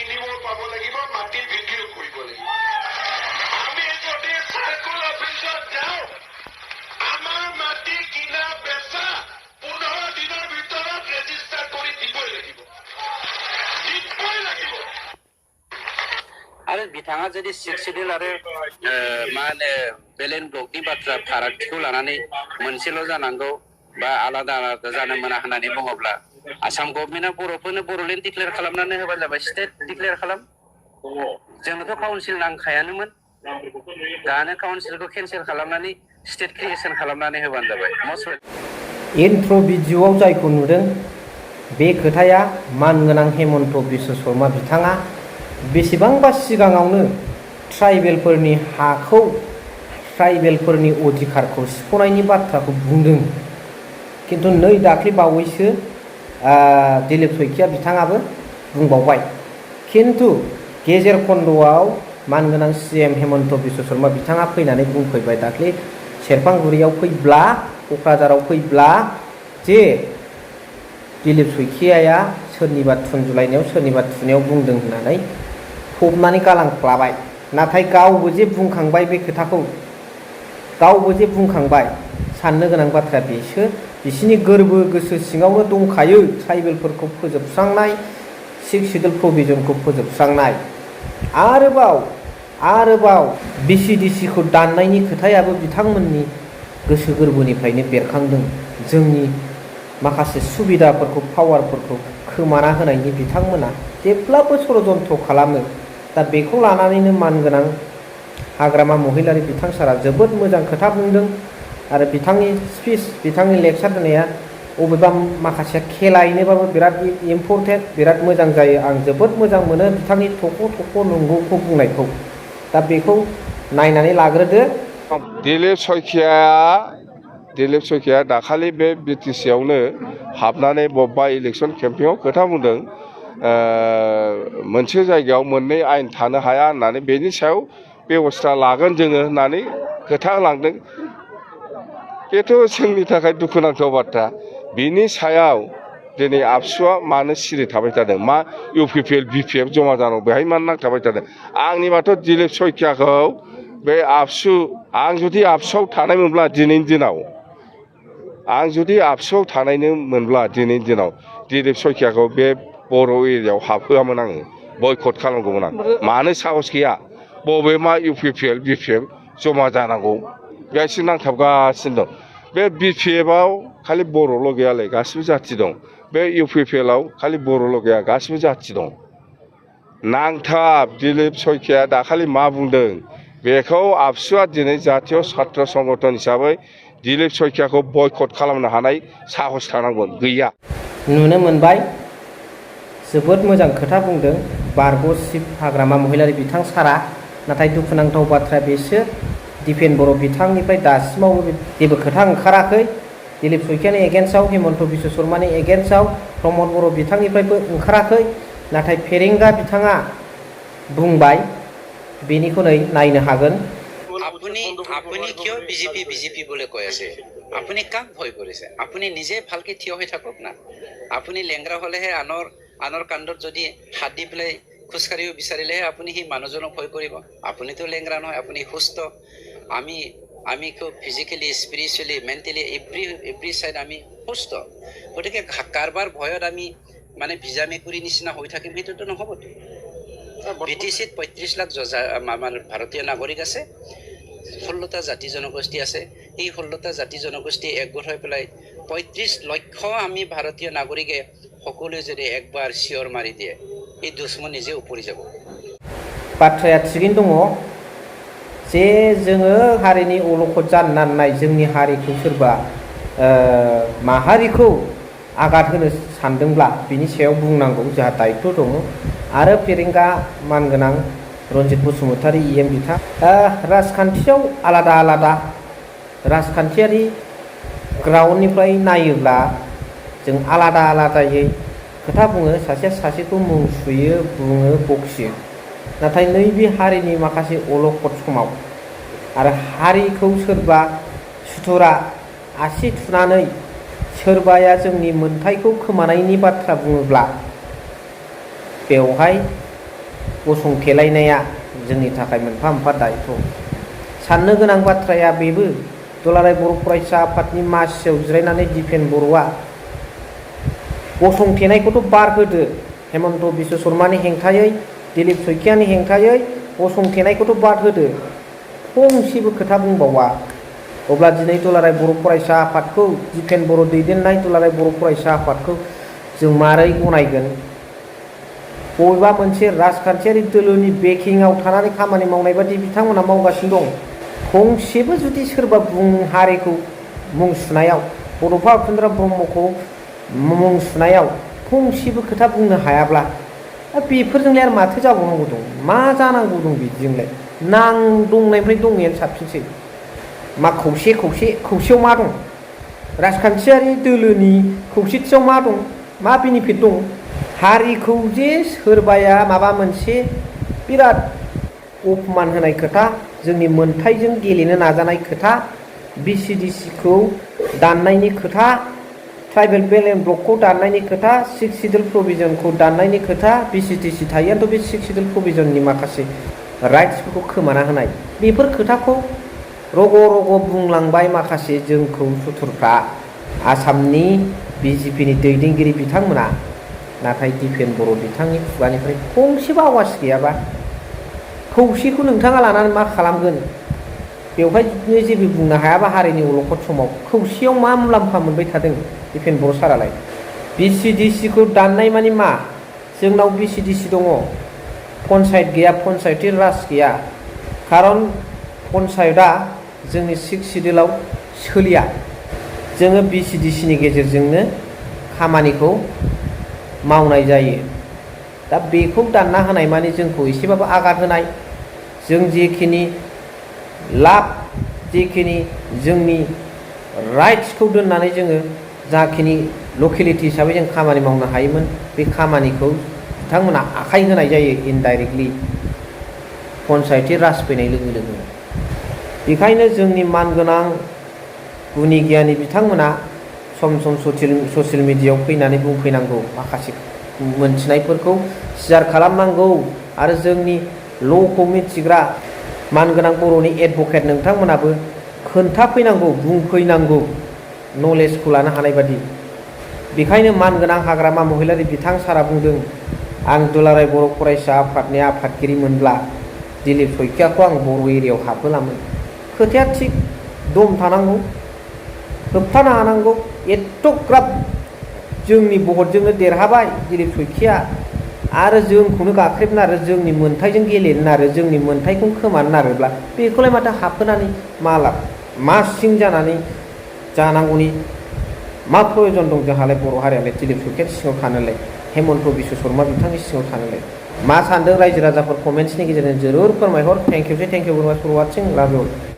কিনিব পাব লাগিব, মাটি বিক্ৰীও কৰিব লাগিব। আমি যদি চাৰ্কুল অফিচত যাওঁ, আমাৰ মাটি কিনা বেচা 15 দিনৰ ভিতৰত ৰেজিষ্টাৰ কৰি দিবই লাগিব। आरो बिथाङा जुदि सिक्स सिडिउल आरो मा होनो बेलेन ब्लकनि बाथ्रा फारागथिखौ लानानै मोनसेल' जानांगौ बा आलादा आलादा जानो मोना होननानै बुङोब्ला आसाम गभर्नमेन्टआ बर'फोरनो बर'लेण्ड डिक्लेयार खालामनानै होबानो जाबाय, स्टेट डिक्लेयार खालाम। जोंनोथ' काउन्सिल नांखायानोमोन, दानो काउन्सिलखौ केन्सेल खालामनानै स्टेट क्रिएसन खालामनानै होबानो जाबाय। इन्ट्र' भिडिअ'आव जायखौ नुदों बे खोथाया मानगोनां हेमन्त बिश्व शर्मा बिथाङा बेसेबांबा सिगाङावनो ट्राइबेलफोरनि हाखौ, ट्राइबेलफोरनि अधिकारखौ सिख'नायनि बाथ्राखौ बुंदों। किन्तु नै दाख्लै बावैसो दिलीप शइकिया बिथाङाबो बुंबावबाय। किन्तु गेजेर खन्द'आव मानगोनां CM हेमन्त बिश्व शर्मा बिथाङा फैनानै बुंफैबाय दाख्लै सेरफांगुरियाव फैब्ला, क'क्राझाराव फैब्ला जे दिलीप शइकियाया सोरनिबा थुनजुलायनायाव, सोरनिबा थुनायाव बुंदों होननानै फबनानै गालांफ्लाबाय। नाथाय गावबो जे बुंखांबाय बे खोथाखौ, गावबो जे बुंखांबाय, साननो गोनां बाथ्राया बेसो। बिसिनि गोरबो गोसो सिङावनो दंखायो ट्राइबेलफोरखौ फोजोबस्रांनाय, सिक्स सिडिउल प्रभिजनखौ फोजोबस्रांनाय। आरोबाव BCDCखौ दाननायनि खोथायाबो बिथांमोननि गोसो गोरबोनिफ्रायनो बेरखांदों। जोंनि माखासे सुबिदाफोरखौ, पावारफोरखौ खोमाना होनायनि बिथांमोना जेब्लाबो षड़यन्त्र खालामो। दा बेखौ लानानैनो मानगोनां हाग्रामा महिलारि बिथां सारा जोबोद मोजां खोथा बुंदों। आरो बिथांनि स्पिच, बिथांनि लेक्सार होनाया अबेबा माखासे खेलायैनोबाबो बिराद इम्परटेन्ट, बिराद मोजां जायो। आं जोबोद मोजां मोनो बिथांनि थख' थख' नंगौखौ बुंनायखौ। दा बेखौ नायनानै लाग्रोदो। दिलीप शइकिया दाखालि बे BTCआवनो हाबनानै बबेबा इलेक्सन केम्पेइनाव खोथा बुंदों, मोनसे जायगायाव मोननै आयेन थानो हाया होननानै, बेनि सायाव बेबस्था लागोन जोङो होननानै खोथा लांदों। बेथ' जोंनि थाखाय दुखुनांथाव बाथ्रा। बिनि सायाव दिनै आबसुआ मानो सिरि थाबाय थादों? मा UPPL BPF जमा जानांगौ, बेहाय मानो नांथाबाय थादों? आंनिबाथ' दिलीप शइकियाखौ बे आबसु, आं जुदि आबसुआव थानायमोनब्ला दिनैनि दिनाव, दिनैनि दिनाव दिलीप शइकियाखौ बे बर' एरियायाव हाबहोआमोन, आङो बयकट खालामगौमोन। आं मानो साहस गैया? बबे मा UPPL BPF जमा जानांगौ, बेहायसो नांथाबगासिनो दं। बे BPFआव खालि बर'ल' गैयालै, गासिबो जाथि दं। बे UPPLआव खालि बर'ल' गैया, गासिबो जाथि दं। नांथाब। दिलीप शइकियाया दाखालि मा बुंदों बेखौ आबसुआ दिनै जातीय छात्र संगठन हिसाबै दिलीप शइकियाखौ बयकट खालामनो हानाय साहस थानांगोन, गैया। नुनो मोनबाय, जोबोद मोजां खोथा बुंदों बारग' चिफ हाग्रामा महिलारि बिथां सारा। नाथाय दुखुनांथाव बाथ्राया बेसो, दिपेन बर' बिथांनिफ्राय दासिमावबो जेबो खोथा ओंखाराखै। दिलीप शइकियानि एगेन्स्टआव, हेमन्त बिश्व शर्मानि एगेन्स्टआव, प्रमद बर' बिथांनिफ्रायबो ओंखाराखै। नाथाय फेरेंगा बिथाङा बुंबाय, बेनिखौ नायनो हागोन। আপুনি কিয় বিজেপি বুলি কৈ আছে? আপুনি কাক ভয় কৰিছে? আপুনি নিজে ভালকে থিয় হৈ থাকক না। আপুনি লেংৰা হলেহে আনৰ কাণ্ডত যদি হাত দি পেলাই খোজকাঢ়িব বিচাৰিলেহে আপুনি সেই মানুহজনক ভয় কৰিব। আপুনিতো লেংৰা নহয়, আপুনি সুস্থ। আমি খুব physically, spiritually, mentally every side আমি সুস্থ। গতিকে কাৰোবাৰ ভয়ত আমি মানে ভিজা মেকুৰী নিচিনা হৈ থাকিম, সেইটোতো নহ'বতো। BTCত 35 লাখ আমাৰ ভাৰতীয় নাগৰিক আছে, 16টা জাতি জনগোষ্ঠী আছে। এই 16টা জাতি জনগোষ্ঠী একগোট হৈ পেলাই 35 লক্ষ আমি ভাৰতীয় নাগৰিকে সকলোৱে যদি একবাৰ চিঞৰ মাৰি দিয়ে, এই দুশ্মন নিজে উপৰি যাব। बाथ्राया थिगैनो दङ जे जोङो हारिनि अलखद जाननाय, जोंनि हारिखौ सोरबा माहारिखौ आघात होनो सानदोंब्ला बिनि सायाव बुंनांगौ, जोंहा दायित्व दङ। आरो फेरेंगा मानगोनां रन्जित बसुमतारी EM बिथां, राजखान्थियाव आलादा राजखान्थियारि ग्राउन्डनिफ्राय नायोब्ला जों आलादायै खोथा बुङो, सासेया सासेखौ मुं सुयो, बुङो, बखियो। नाथाय नैबे हारिनि माखासे अलखद समाव आरो हारिखौ सोरबा सुथुरा आसि थुनानै सोरबाया जोंनि मोन्थायखौ खोमानायनि बाथ्रा बुङोब्ला बेवहाय गसंथेलायनाया जोंनि थाखाय मोनफा मोनफा दायथ'। साननो गोनां बाथ्राया बेबो दुलाराय बर' फरायसा आफादनि मासियाव जिरायनानै दिपेन बर'आ गसंथेनायखौथ' बारहोदो, हेमन्त बिश्व शर्मानि हेंथायै, दिलीप शइकियानि हेंथायै गसंथेनायखौथ' बारहोदो, फंसेबो खोथा बुंबावा। अब्ला दिनै दुलाराय बर' फरायसा आफादखौ, दिपेन बर' दैदेननाय दुलाराय बर' फरायसा आफादखौ जों मारै गनायगोन? बबेबा मोनसे राजखान्थियारि दोलोनि बेकिंआव थानानै खामानि मावनाय बादि बिथांमोना मावगासिनो दं। फंसेबो जुदि सोरबा हारिखौ मुं सुनायाव, बड'फा उपेन्द्र ब्रह्मखौ मुं सुनायाव फंसेबो खोथा बुंनो हायाब्ला बेफोरजोंलाय आरो माथो जाबावनांगौ दं? मा जानांगौ दं बिदिजोंलाय? दंनायनिफ्राय दंनायानो साबसिनसै। मा खौसेयाव मा दं? राजखान्थियारि दोलोनि खौसेथियाव मा दं? मा बेनिफिट दं? हारिखौ जे सोरबाया माबा मोनसे बिराद अपमान होनाय खोथा, जोंनि मोन्थाइजों गेलेनो नाजानाय खोथा, BCDC-खौ दाननायनि खोथा, ट्राइबेल बेल्ट एन्ड ब्लकखौ दाननायनि खोथा, 6 सिडिउल प्रभिजनखौ दाननायनि खोथा, BCDC थायोआनोथ' बे 6 सिडिउल प्रभिजननि माखासे राइट्सफोरखौ खोमाना होनाय, बेफोर खोथाखौ रग' रग' बुंलांबाय माखासे जोंखौ सुथुरफ्रा, आसामनि BJP-नि दैदेनगिरि बिथांमोना। नाथाय दिपेन बर' बिथांनि खुगानिफ्राय फंसेबो आवाज गैयाबा खौसेखौ नोंथाङा लानानै मा खालामगोन? बेवहाय जेबो बुंनो हायाबा हारिनि अलखद समाव खौसेयाव मा मुलाम्फा मोनबाय थादों दिपेन बर' सारालाय? BCDC-खौ दाननाय मानि मा? जोंनाव BCDC दङ, पन्सायत गैया, पन्सायतनि राज गैया। खारन पन्सायतआ जोंनि 6 सिडिउलाव सोलिया। जोङो BCDC-नि गेजेरजोंनो खामानिखौ मावनाय जायो। दा बेखौ दानना होनाय माने जोंखौ एसेबाबो आघात होनाय, जों जेखिनि लाब, जेखिनि जोंनि राइट्सखौ दोननानै जोङो जाखिनि लकेलिटि हिसाबै जों खामानि मावनो हायोमोन, बे खामानिखौ बिथांमोना आखाइ होनाय जायो इनडाइरेक्टलि पन्सायतनि राज फैनाय लोगो लोगो। बेखायनो जोंनि मानगोनां गुनि गियानि बिथांमोना सम सम ससियेल मिडियायाव फैनानै बुंफैनांगौ, माखासे मोनथिनायफोरखौ सियार खालामनांगौ, आरो जोंनि ल'खौ मिथिग्रा मानगोनां बर'नि एडभकेट नोंथांमोनाबो खोन्थाफैनांगौ, बुंफैनांगौ, नलेजखौ लानो हानाय बादि। बेखायनो मानगोनां हाग्रामा महिलारि बिथां सारा बुंदों, आं दुलाराय बर' फरायसा आफादनि आफादगिरिमोनब्ला दिलीप शइकियाखौ आं बर' एरियायाव हाबहोलामोन। खोथाया थिग, दम थानांगौ, होबथानो हानांगौ। एथ'ग्राब जोंनि भटजोंनो देरहाबाय दिलीप शइकिया, आरो जोंखौनो गाख्रेबनो आरो जोंनि मोन्थाइजों गेलेनो आरो जोंनि मोन्थाइखौनो खोमानो नारोब्ला बेखौलाय माथो हाबहोनानै मा लाब? मा सिं जानानै जानांगौनि मा प्रयजन दं जोंहालाय? बर' हारियालाय दिलीप शइकियानि सिङाव थानोलाय, हेमन्त बिश्व शर्मा बिथांनि सिङाव थानोलाय? मा सानदों रायजो राजाफोर कमेन्ट्सनि गेजेरजों जरुर फोरमायहर। थेंक इउ भेरि माच फर वाचिं, लाभ इउ।